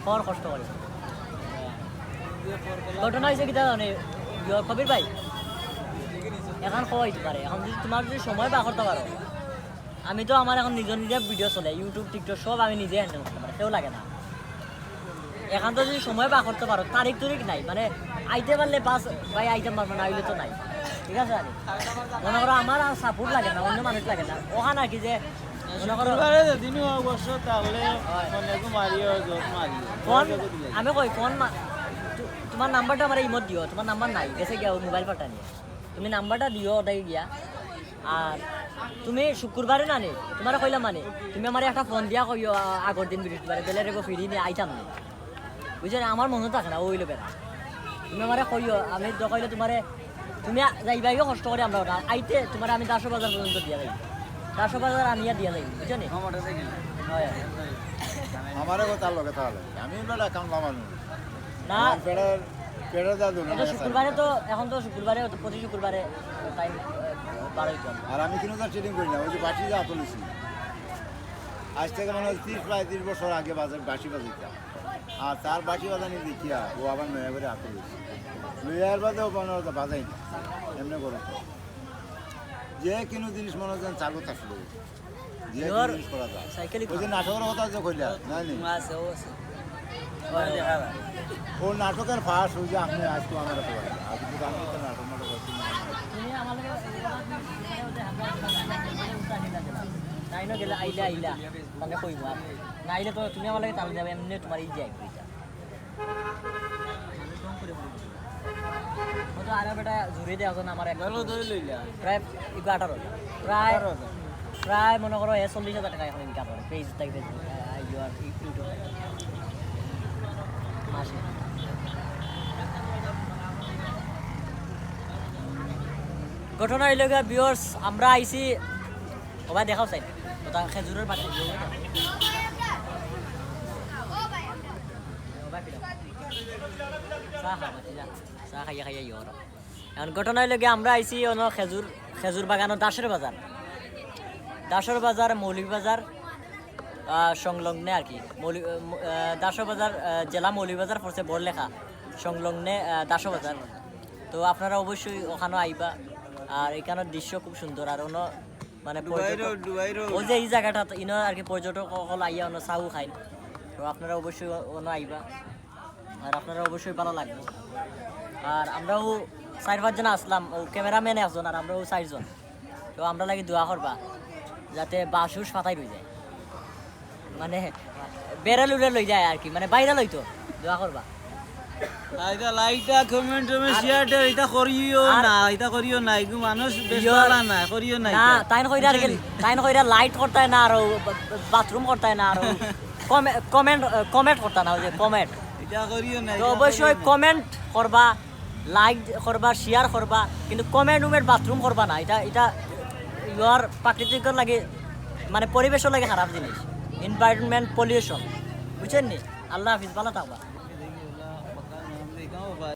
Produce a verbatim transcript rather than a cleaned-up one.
কর কষ্ট করি। ঘটনা অইছে কিতা জানো নি, ইয়ো, কবির ভাই, অখন কইতে পারে, অখন যদি তুমার যদি সময় বার করতে পারো, আমি তো আমার অখন নিজর নিজে ভিডিও চলে, YouTube, TikTok সব আমি নিজে হ্যান্ডেল করতে পারি, কেউ লাগে না। অখন তো যদি সময় বার করতে পারো, তারিখ তুরিখ নাই, মানে আইতে পারলে বাস ভাই, আইতাম পারবো না, আইলে তো নাই, ঠিক আছে? আর মনে করো আমার আর সাপোর্ট লাগে না, অন্য মানুষ লাগে না, অখান আর কি যে মনে করো শুক্রবারে যদি অবশ্য তাহলে হয়। মনে একটু মারিও, জোর মারিও। ফোন, আমি কই ফোন মা-, তু-, তুমার নাম্বারটা আমার ইমোত দিও, তুমার নাম্বার নাই, গেছে গিয়া ও মোবাইল ফাটা নিয়া। তুমি নাম্বারটা দিও ওটাই গিয়া। আর তুমি শুক্রবারে না নি, তুমারে কইলাম মানে, তুমি আমারে একটা ফোন দিয়া কইও, আ-, আগর দিন বৃহস্পতিবারে, বেলে রেবো ফিরি নিয়ে আইতাম না। বুঝছো নি? আমার মনে থাকে না, ওইলো বেড়া। তুমি আমারে কইও, আমি তো কইলে তুমারে, তুমি আ-, যাইবাইও কষ্ট করি আমরা ওটা। আইতে তুমারে আমি দাসো বাজার পর্যন্ত দিয়া যাই। দাসো বাজার আনিয়া দিয়া যাই, বুঝছো নি? আমার মোটরসাইকেল। হয়। আমারে কথা লগে তাহলে। আমি বেটা কামলা মানুষ। না। আমার পেটের, পেটের দাদু না, এটা শুক্রবারে তো, অখন তো শুক্রবারে, তো প্রতি শুক্রবারে টাইম, আহ, বারোই তো। আর আমি কিন্তু তার ট্রেডিং করি না, ওই যে বাসি যা তুলেছি। আজ থেকে মনে হয় ত্রিশ, প্রায় ত্রিশ বছর আগে বাজার, বাসি বাজাইতাম। আর তার বাসি বাজানি দেখিয়া ও আবার নয়া করে আঁকল লইছে। লইয়ার বাদে ও মনে হয় বাজাই না, এমনি করে তো। যে কোনো জিনিস মনে হয় যেন চালু থাকলো। যে কোনো ইওর জিনিস করা যায়। সাইকেলই ওই যে খারাপ। নাটকের কথা যে কইলা, না নি? আছে, ও আছে। ও নাটকের ফাঁস ওই যে আপনি আজকে আমার কাছে বলেন। আজ কিন্তু আমি তো নাটক, নাটক করছি না। তুমি আমার লগে তাই না গেলে আইলে আইলা, তাহলে কইবো আর। না আইলে তো তুমি আমার লগে তাহলে যাবে, এমনি তুমার এই যে আইবো এটা। ও তো আরো বেটা জুড়ে দেওয়া যায় না আমার এক ধরো, ধরে লইলা। প্রায় এগু আঠারো হাজার। প্রায়, আঠারো হাজার। প্রায় মনে করো এ চল্লিশ হাজার টাকা অখন ইনকাম করে। পেজ থাকি Facebook, আহ, ইউর ইউটিউব থাকি। মাসে। ঘটনা অইলো গিয়া, ভিউয়ার্স, আমরা আইছি, ও ভাই দেখাও সাইড, ওটা খেজুরের বাটি। ও ভাই, ফিরাও। চা খা, বাতি যা। চা খাইয়া খাইয়া ইয়ে করো। এখন ঘটনা অইলো গিয়া, আমরা আইছি অনো খেজুর, খেজুর বাগানো দাসের বাজার। দাসের বাজার, মৌলভীবাজার, আহ, সংলগ্নে আর কি। মৌলি-, আহ, ম-, আহ, দাসের বাজার, আহ, জেলা মৌলভীবাজার পড়ছে বড়লেখা, সংলগ্নে, আহ, দাসের বাজার। তো আপনারা অবশ্যই ওখানো আইবা। আর এখানোর দৃশ্য খুব সুন্দর। আর অনো মানে ডুবাই পর্যটক, রোড, ডুবাই রোড। ওই যে এই জাগাটা তো ইনো আর কি পর্যটক অকল আইয়া অনো চাও খাইন। তো আপনারা অবশ্যই অ-, অনো আইবা। আর আপনারা অবশ্যই ভালা লাগবো। আর আমরাও চাইর পাঁচজন আসলাম, ও ক্যামেরাম্যান একজন আর আমরাও চাইরজন। তো আমরা লাগি দোয়া করবা যাতে বাসুস ফাতাই রই যায়, মানে বেড়ে লুড়ে লই যায় আর কি, মানে বাইরে লইতো। দোয়া করবা। আইতা লাইকটা, কমেন্ট, টমেন্ট, আর শেয়ারটা, এটা করিও আর না, এটা করিও না, এগু মানুষ বেশ ইয়ো, ভালা না, করিও না না, এটা। তাইন কইরা আর কি, বুঝলি? তাইন কইরা লাইট করতায় না, আর ও বা-, বাথরুম করতায় না, আর ও কমে-, কমেন্ট, কমেন্ট করতা না, ওই যে কমেন্ট। এটা করিও না, তো এটা অবশ্যই করিও না। কমেন্ট করবা, লাইক করবা, শেয়ার করবা, কিন্তু কমেন্ট উমেন্ট বাথরুম করবা না। এটা, এটা ইউর প্রাকৃতিক লাগে, মানে পরিবেশও লাগে খারাপ জিনিস, এনভায়রনমেন্ট পলিউশন, বুঝছেন নি? আল্লাহ হাফিজ, ভালা থাকবা।